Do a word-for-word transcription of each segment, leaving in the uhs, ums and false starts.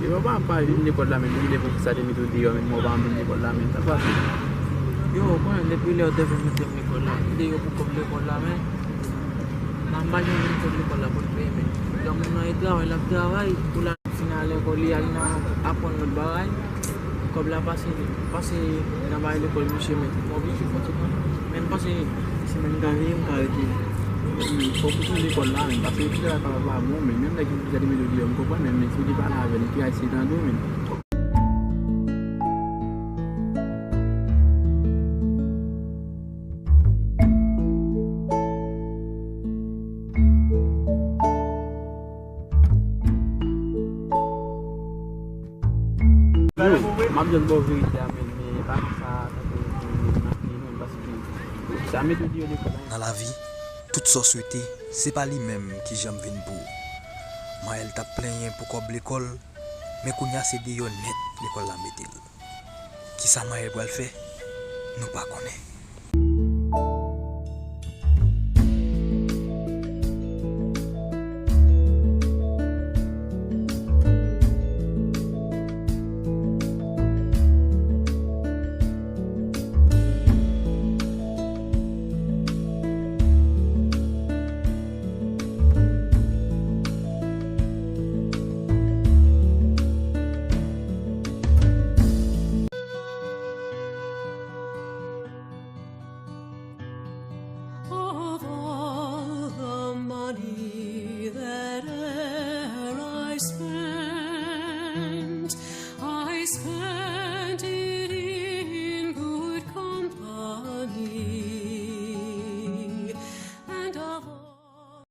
Yo pa pa vin lekòl la, men li lè pou sa te mete w deyò, men mwen pa vin lekòl la, men sa pase. Yo, ou konnen depi lè yo te vin mete m lekòl la, deyò pou kòb lekòl la, men m pa janm vin kòb lekòl la pou l peye, men granmoun nan e travay, l ap travay pou l al fin al lekòl, li al nan aprann lòt bagay. Kòb la pase, pase nan bagay lekòl misye, men m oblije fè ti tan. Men m panse semèn ka vini, m ka rete. Fòk ou sonje lekòl la, men paske lekòl la pa bon, men menm nèg ki gade mete deyò, m konprann, men si w te pale avè l, li te eseye tande w, men. Yo, m ap jwenn bò verite a, men, men pa konsa, tankou, m ap li menm, paske sa mete w deyò lekòl la. Nan lavi, tout sa w swete, se pa li menm ki janm vin pou ou. Maël t ap plenyen pou kòb lekòl, men kounye a se deyò nèt lekòl la mete l. Kisa Maël pral fè? Nou pa konnen. Of all the money that e'er I spent, I spent it in good company, and of all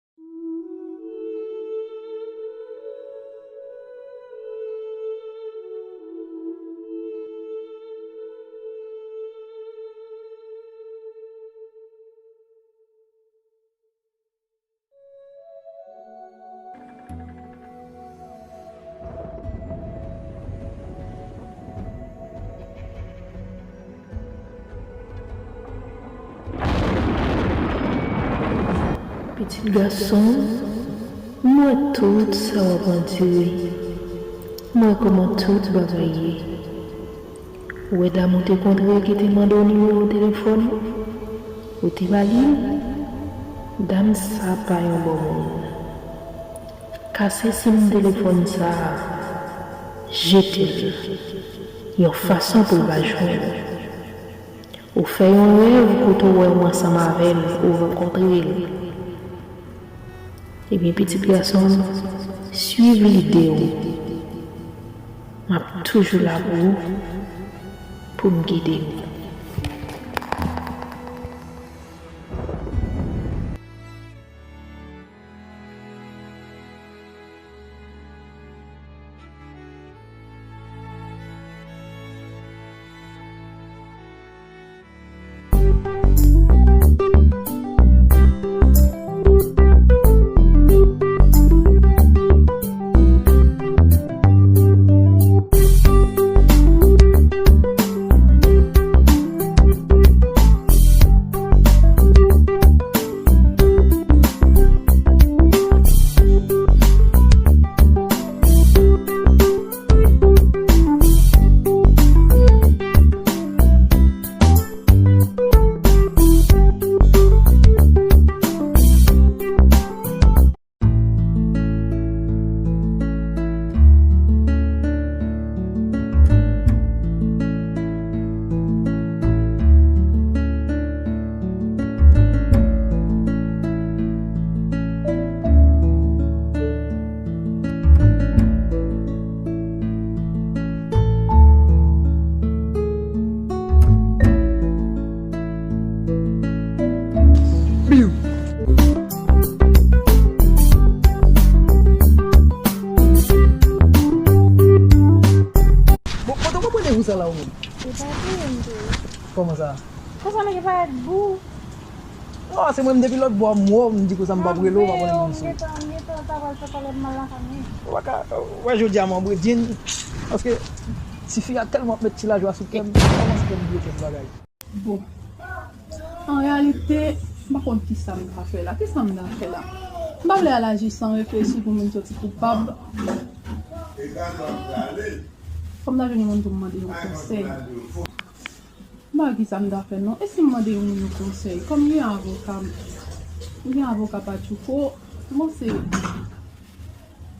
Pitit gason m, m wè tout sa w ap andire. M wè kòman tout bagay ye. Ou wè dam ou te kontre ki te mande w nimewo telefòn ou, ou te ba li l? Dam sa pa yon bon moun. Kase sim telefòn sa a, jete l yon fason pou l pa jwenn ou. Ou fè yon rèv kote w wè w ansanm avè l, ou rankontre l. Ebyen, pitit gason m, swiv lide w. M ap toujou la pou ou, pou m gide w. Biw. Bon, kote w pran randevou sa la ou menm? Se pa tou, m tou. Kòman sa? Konsa m gen parèt bou. Non, se mwen, m depi lòt bò, m wè w, m di konsa m p ap rele w, m ap rele moun sou. M gentan, m gentan ta pral fè palè m mal lakay mwen. Ou pa ka, wè jodi a m anbre djin, paske tifi a tèlman ap met ti lajwa sou kè m, kòmanse fè m bliye kèk bagay. Bon, an reyalite, m pa konn kisa m ta fè la. Kisa m ta fè la? M pa vle al aji san reflechi pou m vin soti koupab. Fò m ta jwenn yon moun pou m mande yon konsèy. M pa wè kisa m ta fè non. E si m mande yon moun yon konsèy? Kòm li avoka, li avoka Patchouko, m panse,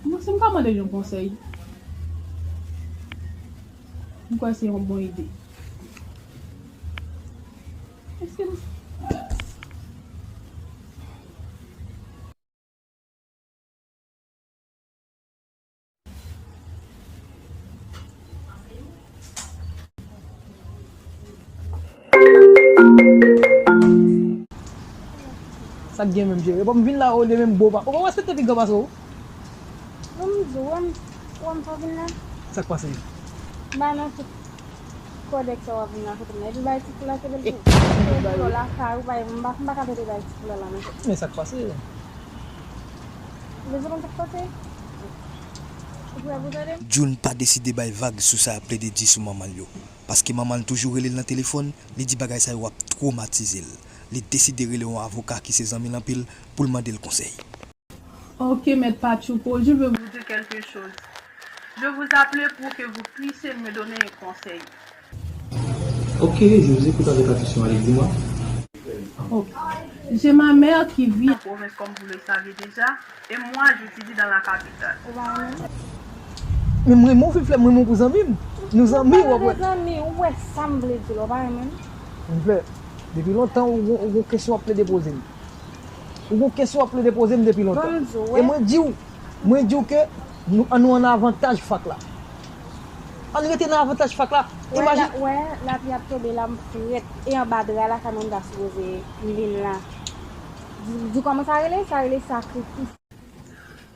m panse m ka mande l yon konsèy. M kwè se yon bon ide. Èske m Sa k gen menm, jere? Bon, m vin la, olye menm bo pa. Ou pa respekte pi gran pase w? Bon, m di w, wè m, wè m pa vin la. Sa k pase? M pa nan tout kòdèk sa w ap vin la kote m nan. Epi bay ti koulè ke bèl pou. Pou lakay ou bay, m pa, m pa ka pete bay ti koulè la, non. Men sa k pase? Ou bezwen konn sa k pase? Ou prè pou tande m? June pa deside bay vag sou sa y ap plede di sou manman l yo. Paske manman l toujou rele l nan telefòn, li di bagay sa yo ap twomatize l. Li deside rele yon avoka ki se zanmi l anpil pou l mande l konsèy. Ok, Maître Patchouko, je veux vous dire quelque chose. Je vous appelais pour que vous puissiez me donner un conseil. Ok, je vous écoute avec attention, allez, dis-moi. Ok. J'ai ma mère qui vit en province, comme vous le savez déjà, et moi, j'étudie dans la capitale. Men mwen, mwen, Fimflè, mwen, mwen pou zanmi m. Nou zanmi, w ap wè. Zanmi, ou wè sa m vle di la, w pa renmen m? Fimflè, depi lontan, ou, ou, ou gon kesyon w ap plede poze m. Ou gon kesyon w ap plede poze m depi lontan. Bon, m di w, e mwen di w, mwen di w ke nou, an nou an avantaj fak la. Ann rete nan avantaj fak la. Wè, imajine. Wè, lapli ap tonbe la, m frèt. E anba dra lakay mwen m ta sipoze vin la. Di, di kòman sa rele? Sa rele sakrifis.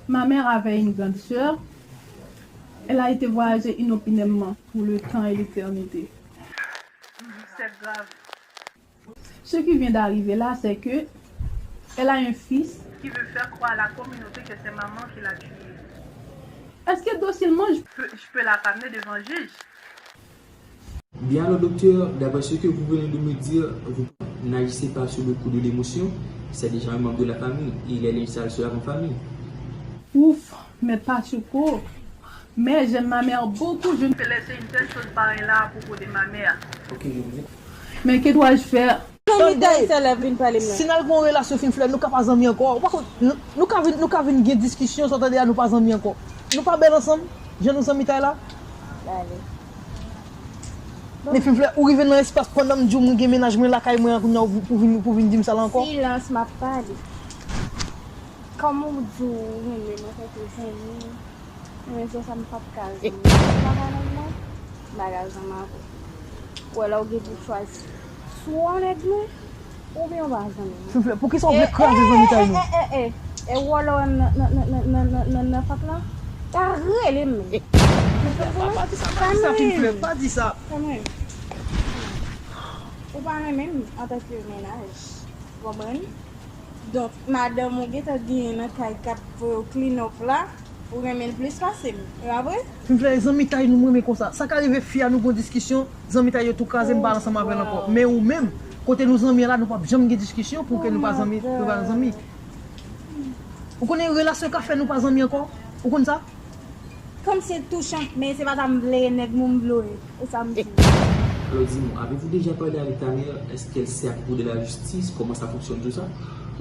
Ma mère avait une grande sœur. Elle a été voyager inopinément pour le temps et l'éternité. C'est grave. Ce qui vient d'arriver là, c'est que elle a un fils qui veut faire croire à la communauté que c'est maman qui l'a tué. Est-ce que docilement je peux, je peux la ramener devant juge? Bien alors, docteur, d'après ce que vous venez de me dire, vous n'agissez pas sous le coup de l'émotion. C'est déjà un membre de la famille. Il est l'initial sur l'avant-famille. Ouf, Maître Patchouko. Mais j'aime ma mère beaucoup, je ne peux laisser une telle chose pareille là à propos de ma mère. Ok, je vous écoute. Mais que dois-je faire? Tande, si n al gen yon relasyon Fimflè, nou ka pa zanmi ankò. Ou pa konn, nou, nou ka vin, nou ka vin gen diskisyon, sa w tande a, nou pa zanmi ankò. Nou pa bèl ansanm, jan nou zanmitay la. Men Fimflè, ou rive nan espas pandan m di w mwen gen mennaj mwen lakay mwen an, kounye a ou pou vin, pou vin di m sa la ankò. Silans, m ap pale. Kòm ou di w renmen m antanke zanmi, men se sa m p ap ka zanmi. Ou pa ka nèg mwen, m pa ka zanmi avè w. Ou wè la ou gen pou chwazi. Swa w nèg mwen, oubyen ou pa zanmi mwen. Fimflè, poukisa w vle kraze zanmitay nou? E, e, e, e, e, e, wòlò nan, nan, nan fak lan, pa rele m menm. Pa, pa di sa, pa di sa, Fimflè, pa di sa. Kanmenm. Ou pa renmen m antanke mennaj. Ou konprann? Donk, madanm ou gentan genyen nan kay k ap voye w clean up la, ou renmen l plis pase m. E pa vre? Fimflè, e zanmitay nou m renmen konsa. Sa ka rive fi a nou gon diskisyon, zanmitay yo tou kraze, m pa ansanm avè l ankò. Men ou menm, kote nou zanmi an la, nou p ap janm gen diskisyon pou ke nou pa zanmi, nou pa zanmi. Ou konnen relasyon ka fè nou pa zanmi ankò? Ou konn sa? Kòmsi l touchan, men se pa sa m vle, nèg mwen m vle w ye. E sa m di. Alors dis-moi, avez-vous déjà parlé avec ta mère? Est-ce qu'elle sait à propos de la justice, comment ça fonctionne tout ça?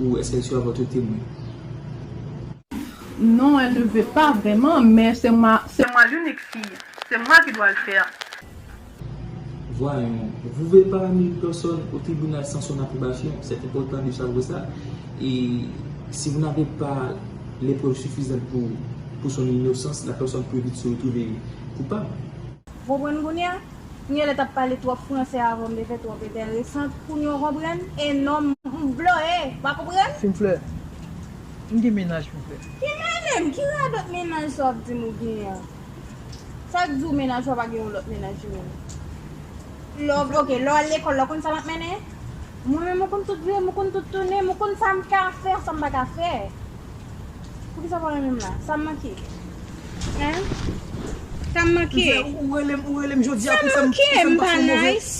Ou est-ce qu'elle sera votre témoin? Non, elle ne veut pas vraiment, mais c'est moi, c'est moi l'unique fille. C'est moi qui dois le faire. Voyons, vous ne pouvez pas amener une personne au tribunal sans son approbation, c'est important de savoir ça. Et si vous n'avez pas les preuves suffisantes pour, pour son innocence, la personne peut vite se retrouver coupable. Ou konprann kounye a? M genlè t ap pale twòp fransè avan, m te fè twòp enteresan. Kounye a w konprann? E non, m vle w ye, w pa konprann? Fimflè, m gen mennaj, Fimflè. Ki mennaj? Ki radòt mennaj sa w ap di m ou genyen an? Sa k di w mennaj ou a pa gen yon lòt mennaj ou menm? Lè w, oke, lè w al lekòl la, w konn sa m ap mennen? Mwen menm, mwen konn tout vire, mwen konn tout tounen, mwen konn sa m ka fè, sa m pa ka fè. Poukisa w pa renmen m la? Sa m manke? Hein? Sa m manke? Ou rele m, ou rele m jodi a pou fè m, pou fè m pase yon move. Sa m manke? M pa nice.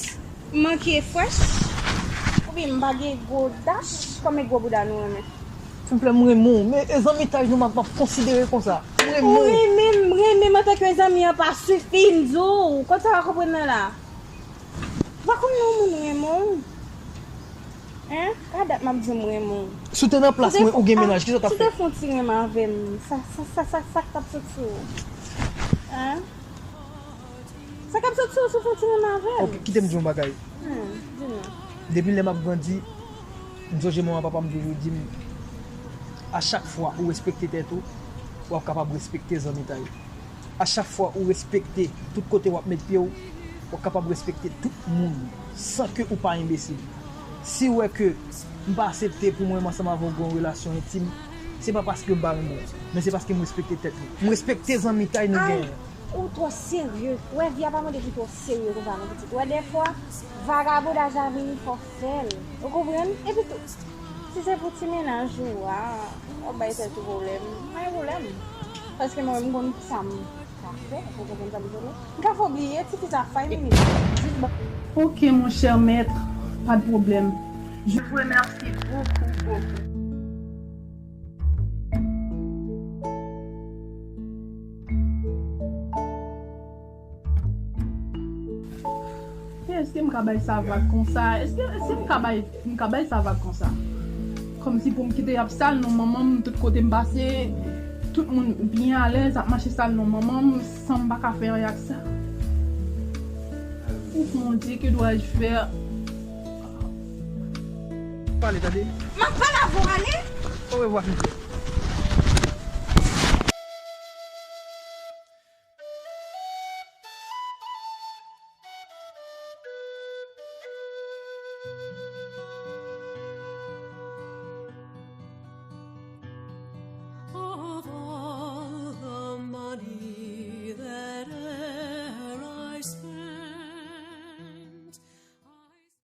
M manke fresh. Oubyen m pa gen gwo dach kòm e gwo bouda nou renmen. Silvouplè, m renmen w, men e zanmitay nou m ap, m ap konsidere konsa. M renmen w. Ou renmen m, renmen m antanke zanmi an pa sifi, m di w. Kot sa w pa konprann nan la? Ou pa konn nan moun renmen w? Hein? Ka dat m ap di w m renmen w. Si w te nan plas mwen, ou gen mennaj, kisa w t ap fè? Si w te fè yon ti renmen avè m, sa, sa, sa, sa, sa k t ap sot sou ou? Hein? Sa k ap sot sou ou si w fè yon ti renmen avè m? Ok, kite m di w yon bagay. Hmm, di m. Depi lè m ap grandi, m sonje manman papa m toujou di m, a chak fwa ou respekte tèt ou, w ap kapab respekte zanmitay. A chak fwa ou respekte tout kote w ap met pye w, w ap kapab respekte tout moun san ke ou pa enbesil. Si w wè ke m pa aksepte pou mwen menm ansanm avè w gen yon relasyon entim, se pa paske m pa renmen w, men se paske m respekte tèt nou. M respekte zanmitay nou genyen. Ou twò serye. Ou wè, vi a pa mande pou twò serye konsa non, pitit. Ou wè, dèfwa, vagabondaj la vini fò fè l. Ou konprann? Epitou, si se pou ti mennaj ou a, w ap bay tèt ou pwoblèm, pa gen pwoblèm. Paske mwen menm, m konn sa m ka fè, ou konprann sa m di w la? M ka fè w bliye ti fi sa five minutes. Jis ban Ok, mon cher maître, pas de problème. Je vous remercie beaucoup, beaucoup. Èske m ka bay sa vag konsa? Èske, èske m ka bay, m ka bay sa vag konsa? Kòmsi pou m kite y ap sal non manman m, tout kote m pase, tout moun byen alèz ap mache sal non manman m, san m pa ka fè anyen ak sa. Ouf, mon Dieu, que dois-je faire? Pale, tande. M ap pale avè w, ale. Orevwa, Cynthia.